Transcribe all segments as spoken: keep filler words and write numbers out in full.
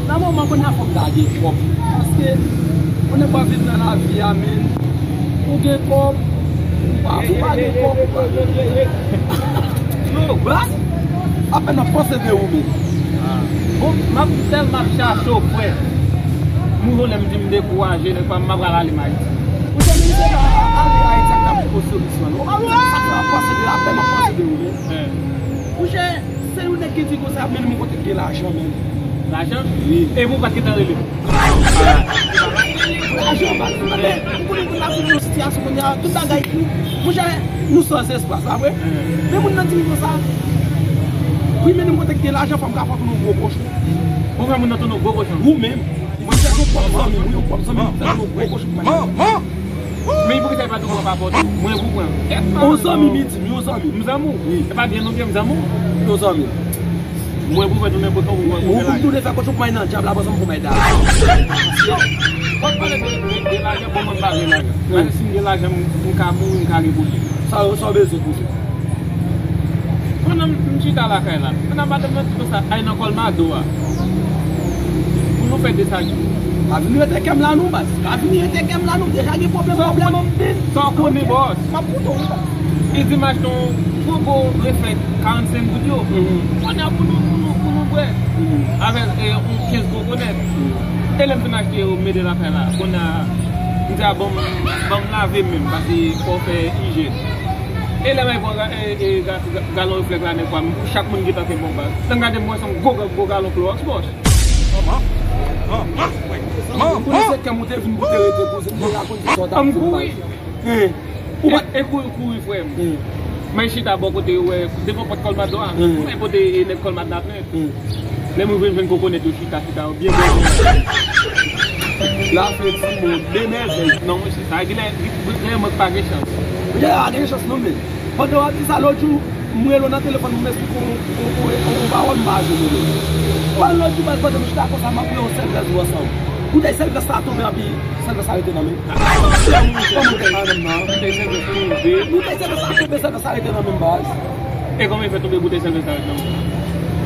Nan moman kounye a fò m ta gen kòb. Paske, kounye a w ap viv nan lavi a, men, ou gen kòb, ou pa, ou pa gen kòb, ou pa gen kòb. Yo, baz, apèn m ap panse de ou menm. Bon, m ap tèlman ap chache w, frè. M rive lè m di m dekouraje, nèg pa m, m ap pral ale m Ayiti. Ou te menm se pa ale Ayiti ak la poko solisyon, non. Ou pa wè sa k ap pase de la, apèn m ap panse de ou menm. Mouche, se yon nèg ki di konsa, men mwen kote k gen lajan menm. Lajan? Wi. E pou w pa t gentan rele m. Lajan, baz, men, ou konnen moun la vin nan sitiyasyon kounye a, tout bagay, mouche, nou san espas, pa vre? Men moun nan di m konsa, wi, men mwen kote k gen lajan, fò m ka fè w tounen yon gwo kochon. Ou fè moun nan tounen yon gwo kochon? Ou menm. Mwen chèche yon pwòp zanmi m, wi, yon pwòp zanmi m, fè tounen yon gwo kochon pou mwen. Men poukisa li pa tou pran pa pòt ou? Mwen pou pran. Yon zanmi m, li di m, yon zanmi m. M zanmi w? Wi. E pa byen nou byen, m zanmi w? Yon zanmi m. Mwen pou fè tounen kochon pou mwen. Ou pou m tounen fè kochon pou mwen nan dyab la, panse m pou mwen da. Yo, w ap pale de, de, de lajan, bon, mwen m pa gen lajan. Paske si m gen lajan, m, m ka mouri, m ka gen pwoblèm. Sa, sa w bezwen pou fè? Pandan m chita lakay la, pandan madanm nan di konsa, al nan Kòlmado a. Pou nou fè de sa jou. Pa vin rete kè m la non, baz. Pa vin rete kè m la non. Deja gen pwoblèm, pwoblèm anpil. Sa w konnen, bòs? M ap koute w, wi, baz. Li di m achte yon gwo gwo reflèk karannsenk goud yo. Kounye a pou nou, pou nou, pou nou bwè. Avèk, e, yon kenz kokonèt. E lè m fin achte yo, m mete lakay la. Kounye a, m di a ban m, ban m lave men m, paske fò w fè ijyèn. E lè m al pran ga-, e, e, ga-, ga-, galon reflèk la, nèg pa m, chak moun gentan te bon baz. Lè m gade, m wè se yon gwo, gwo, gwo galon klowòks, bòs. Manman! Manman! Ou konnen se kè m ou te vin pou te rete koze, m te rakonte sa w t ap di m. An m kouri. Ou pa t. E, e kouri, kouri, frè m. Mwen chita bò kote yo, wè, devan pòt Kòlmado a. Mwen pote, e, nèg Kòlmado la plent. Lè m rive, m jwenn kokonèt yo chita, chita, yo byen bèl. La fen di moun, de mèvèy. Non, monchè, sa vle di lè, vrèman pa gen chans. Monchè, pa gen chans, non, men. Pandan w ap di sa, lòt jou, m rele w nan telefòn pou m esplike w yon, yon, yon, yon pawòl m pa jwenn rele w. Ban lòt jou, baz, pandan m chita konsa, m ap pran yon sèlvès bò sa w. Boutèy sèlvès la tonbe anpi sèlvès la rete nan men m. Kòman w fè? Boutèy sèlvès tonbe, sèlvès la rete nan men m, baz. E kòman w fè tonbe boutèy sèlvès la rete nan men w?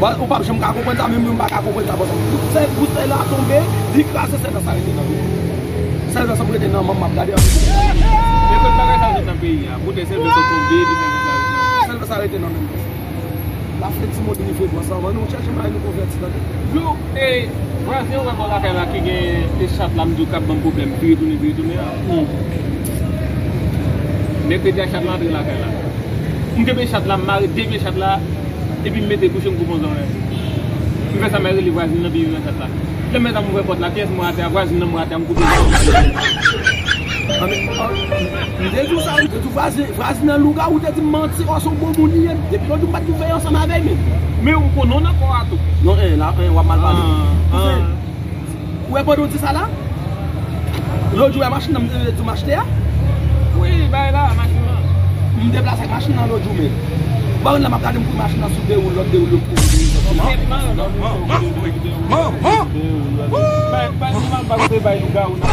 Baz, ou p ap janm ka konprann sa, menm mwen m pa ka konprann sa, baz. Boutèy, boutèy la tonbe, li kraze, sèlvès la rete nan men m. Sèlvès ap rete nan men m, m ap gade anpi. Men tout bagay sa sot nan peyi a. Boutèy sèlvès yo tonbe, epi sèlvès la rete nan men m. Sèlvès la rete nan men m. Lafredi mwen vini fè bò sa, mwen nou chèche mari nou konvèti tande. Yo, e, vwazen yo wè bò lakay la ki gen e chat la, m di w k ap ban m pwoblèm, vire tounen, vire tounen an. Mèkredi a chat la antre lakay la. M kenbe chat la, m mare de pye chat la, epi m mete kouche m koupe yon zòrèy. M fè sa, m al rele vwazin nan, epi m pran chat la. Lè m mèt ap ouvè pòt la, pyès mwen atè a, vwazin nan mwen atè a, m koupe zòrèy. An, men, an, m te di w sa, m te di w vwazin, vwazin nan lougawou, ou te di m manti, ò, se yon bon moun li ye, depi lòt jou m pa t veye ansanm avè l, men. Men ou konnen w nan kò a tou. Non, en, la, en, w ap mal pale. Ou wè pandan w di sa la? Lòt jou, wè machin nan, m te di w m achte a? Wi, bay la, machin nan. M deplase ak machin nan lòt jou, men. Bon, la m ap gade m pou machin nan sou de woul, lòt de woul yo pou de woul. Bay, bay, nou pa kote bay lougawou nan.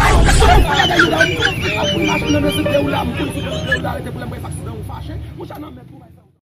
Machin nan, men se de woul la, m pou de woul la, rete pou lè m wè aksidan, ou fache. Mouche nan men.